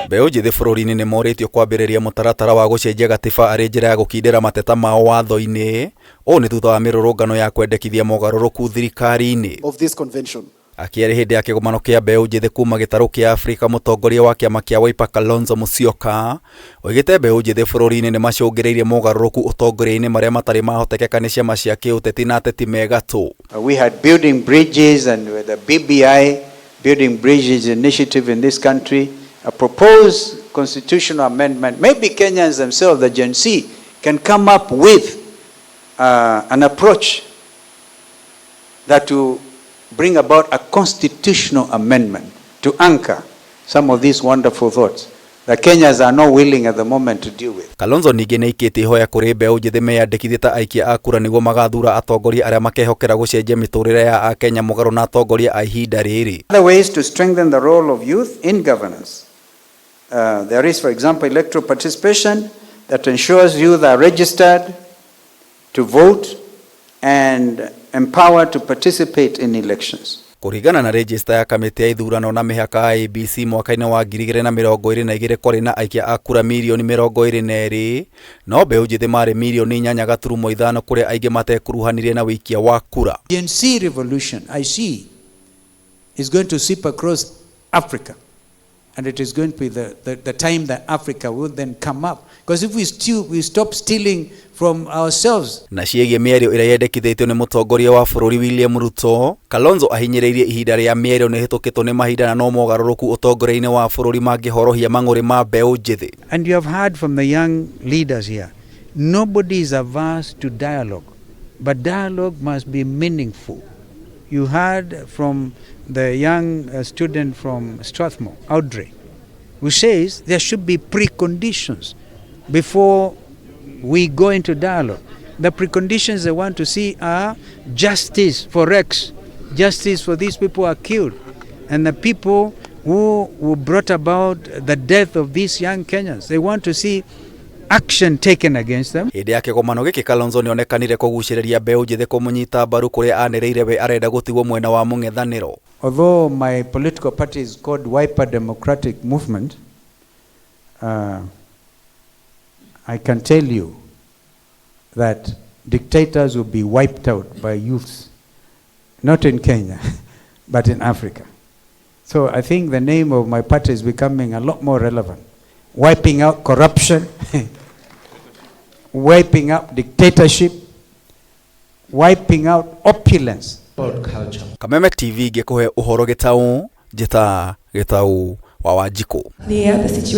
Mbeũ njĩthĩ bũrũri-inĩ nĩmorĩtio kwambĩrĩria mũtaratara wa gũcenjia gatiba arĩ njĩra ya gũkindĩra mateta mao watho-inĩ. Ũũ nĩ thutha wa mĩrũrũngano ya kwendekithia mogarũrũku thirikari-inĩ. Of this convention. Akĩaria hĩndĩ ya kĩgomano kĩa mbeũ njĩthĩ kuma gĩtarũ kĩa Afrika, mũtongoria wa kĩama kĩa Wiper Kalonzo Musyoka oigĩte mbeũ njĩthĩ bũrũri-inĩ nĩmacũngĩrĩirie mogarũrũku ũtongoria-inĩ marĩa matarĩ mahotekeka nĩ ciama cia kĩũteti na ateti me gatũ. We had building bridges and with the BBI, Building Bridges Initiative in this country, a proposed constitutional amendment. Maybe Kenyans themselves, the Gen Z, can come up with an approach that will bring about a constitutional amendment to anchor some of these wonderful thoughts that Kenyans are not willing at the moment to deal with. Kalonzo ningĩ nĩaikĩtie ihoya kũrĩ mbeũ njĩthĩ meyandĩkithie ta aikia a kura nĩguo magathura atongoria arĩa makehokera gũcenjia mĩtũrĩre ya akenya mũgarũ na atongoria a ihinda rĩrĩ. Other ways to strengthen the role of youth in governance. There is, for example, electoral participation that ensures youth are registered to vote and empowered to participate in elections. Kũringana na rejista ya kamĩtĩ ya ithurano na mĩhaka IEBC, mwaka-inĩ wa 2022 kwarĩ na aikia a kura mirioni 22, no mbeũ njĩthĩ marĩ mirioni 8.5, kũrĩa aingĩ matekuruhanirie na wĩikia wa kura. Gen Z revolution, I see, is going to sweep across Africa. And it is going to be the time that Africa will then come up. Because if we stop stealing from ourselves. Na ciĩgiĩ mĩario ĩrĩa yendekithĩtio nĩ mũtongoria wa bũrũri William Ruto, Kalonzo ahinyĩrĩirie ihinda rĩa mĩario nĩhĩtũkĩtwo nĩ mahinda na no mogarũrũku ũtongoria-inĩ wa bũrũri mangĩhorohia mang'ũrĩ ma mbeũ njĩthĩ. And you have heard from the young leaders here, nobody is averse to dialogue, but dialogue must be meaningful. You heard from the young student from Strathmore, Audrey, who says there should be preconditions before we go into dialogue. The preconditions they want to see are justice for Rex, justice for these people who are killed, and the people who brought about the death of these young Kenyans. They want to see action taken against them. Hĩndĩ ya kĩgomano gĩkĩ, Kalonzo nĩonekanire kũgucĩrĩria mbeũ njĩthĩ kũmũnyita mbaru kũrĩa anĩrĩire we arenda gũtigwo mwena wa mũng'ethanĩro. Although my political party is called Wiper Democratic Movement, I can tell you that dictators will be wiped out by youths, not in Kenya, but in Africa. So I think the name of my party is becoming a lot more relevant. Wiping out corruption, wiping out dictatorship, wiping out opulence. Kameme TV ngĩkũhe ũhoro gĩtaũ, njĩta Gĩtaũ wa Wanjikũ. The situation.